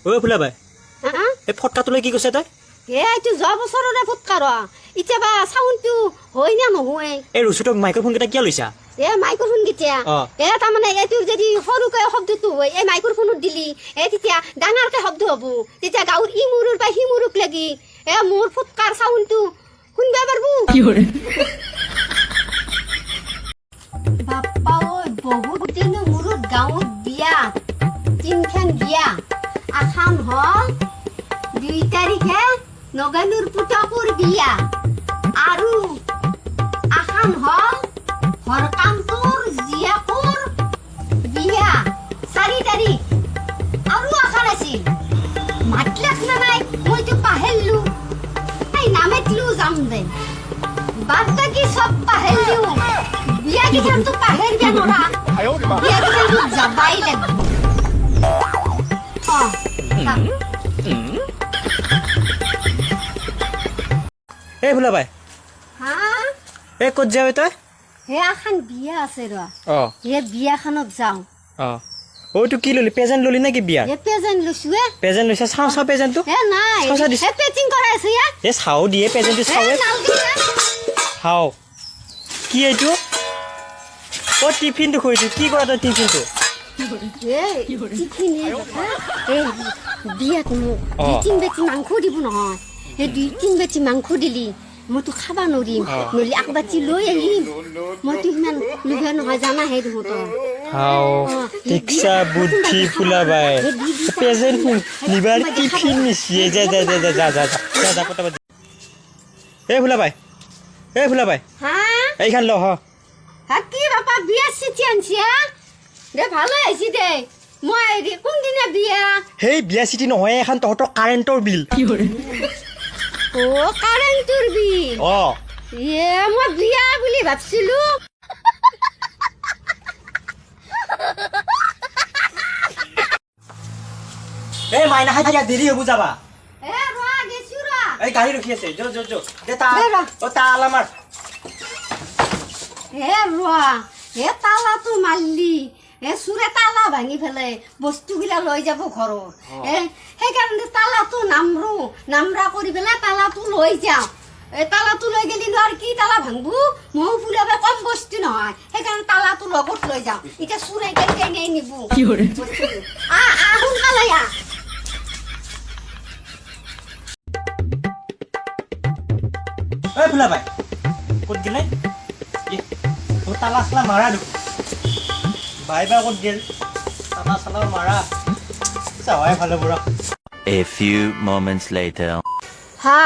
ঐ ফুলাবাই, হা। এই ফটকাটোলৈ কি কৈছে তই? এ এইটো যোৱা বছৰৰে ফুটকা ৰ, এতিয়া বা চাউণ্ডটো হয় নে নহয়। এই ৰচুতক মাইক্ৰফোন কেইটা কিয় লৈছা? এ মাইক্ৰফোন কেতিয়া? অ। এ তাৰমানে এইটোৰ যদি সৰুকৈ শব্দটো হয়, এই মাইক্ৰফোনত দিলি এ তেতিয়া ডাঙৰকে শব্দ হ'ব। তেতিয়া গাঁৱৰ ই মূৰৰ পৰা সি মূৰক লাগি এ মোৰ ফুটকাৰ চাউণ্ডটো শুনবা পাৰব। বাপ্পা ঐ, বহুত দিনৰ মূৰত গাঁৱত বিয়া, তিনখন বিয়া। আখান হ'ল 2 তাৰিখে নগেনুৰ পুতকুৰ বিয়া, আৰু আখান হ'ল হৰকান্তৰ জীয়েকৰ বিয়া 4 তাৰিখ, আৰু আখান আছিল মাতলাক না নাই, মইতো পাহেললো। এই নামেতলো যাম দে, বাদ বাকী চব পাহেললো। বিয়া কেইখনতো পাহেৰবে নৰা, বিয়া কেইখনতো যাবাই লাগব। অ থাক। এই ফুলাবাই। হা। এই ক'ত যাবি তই? হে আখান বিয়া আছে ৰ। অ। হে বিয়াখনত যাওঁ। অ ঐ, কি ললি? প্ৰেজেণ্ট ললি নেকি বিয়াৰ? হে প্ৰেজেণ্ট লৈছো হে। প্ৰেজেণ্ট লৈছা? চাওঁ চাওঁ প্ৰেজেণ্টটো। হে নাই। চাওঁ, চাওঁ দিছ। হে পেকিং কৰাই আছে ইয়া। এ চাওঁ দিয়ে প্ৰেজেণ্টটো। হে চাওঁ। নালগে ইয়া। চাওঁ কি এইটো? অ টিফিনটো খুৰিছো, কি কৰা তই টিফিনটো? হে টিফিন হে কথা, এই বিয়াত মোক অ। 2 3 বাটি মাংস দিব নহয়। সেই 2 3 বাটি মাংস দিলি মইতো খাবা নৰিম। অ। নৰি আকবাতি লৈ আহিম। মইতো সিমান লোভীয়া নহয়, জানা হে দেখোন তই। হাও অ, টিকচা বুদ্ধি ফুলাবাই, প্ৰেজেণ্ট নিবাৰ টিফিন নিচিয়ে। যা যা যা যা যা যা যা যা পটাপট। এই ফুলাবাই, এই ফুলাবাই। হা। এইখান ল হ। হা কি বাপা, বিয়া চিঠি আনছি হা? দে ভালে আহিছি দে। মই হেৰি কোনদিনা বিয়া? সেই বিয়া চিঠি নহয়, এখন তহঁতৰ কাৰেণ্টৰ বিল। অ কাৰেণ্টৰ বিল? অ। এ মই বিয়া বুলি ভাবছিলো। এই মাইনা খাই দিয়া, দেৰি হ'ব যাবা। এ ৰ গেছো ৰ। এই গাড়ী ৰখি আছে, যো যো যো দে তা। দে ৰ। অ তালা মাৰ। হে ৰ, হে তালাটো মাৰলি হে চোৰে তালা ভাঙি পেলাই বস্তুগিলা লৈ যাব ঘৰত। এ সেইকাৰণে তালাটো নামৰো, নামৰা কৰি পেলাই তালাটো লৈ যাওঁ। এই তালাটো লৈ গেলি নো আৰু কি তালা ভাঙবো? ময়ো ফুলাবে কম বস্তু নহয়, সেইকাৰণে তালাটো লগত লৈ যাওঁ। এতিয়া চোৰে কেনেকে নিয়ে নিব বস্তুটো। আহ আহ, সোনকালে আহ। এই ফুলাবাই ক'ত গেলে? ও তালা চালা মাৰা দেখোন। বাই বা ক'ত গেল? তালা চালা মাৰা, চাৱাই ভালে বুঢ়া। A few moments later. হা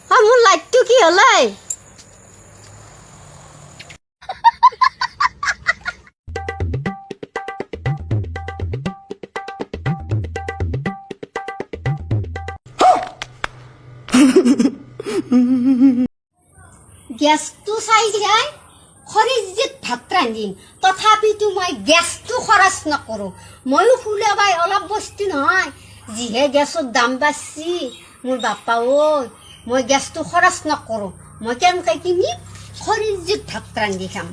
হা, মোৰ লাইটটো কি হ'লে? গেছটো চাই যায় খৰিৰ জিত ভাত ৰান্ধিম, তথাপিতো মই গেছটো খৰচ নকৰোঁ। ময়ো ফুলাবাই অলপ বস্তু নহয়, যিহে গেছৰ দাম বাঢ়ছি মোৰ বাপ্পা ঐ, মই গেছটো খৰচ নকৰোঁ। মই কেনেকৈ কিনিম? খৰিৰ জিত ভাত ৰান্ধি খাম।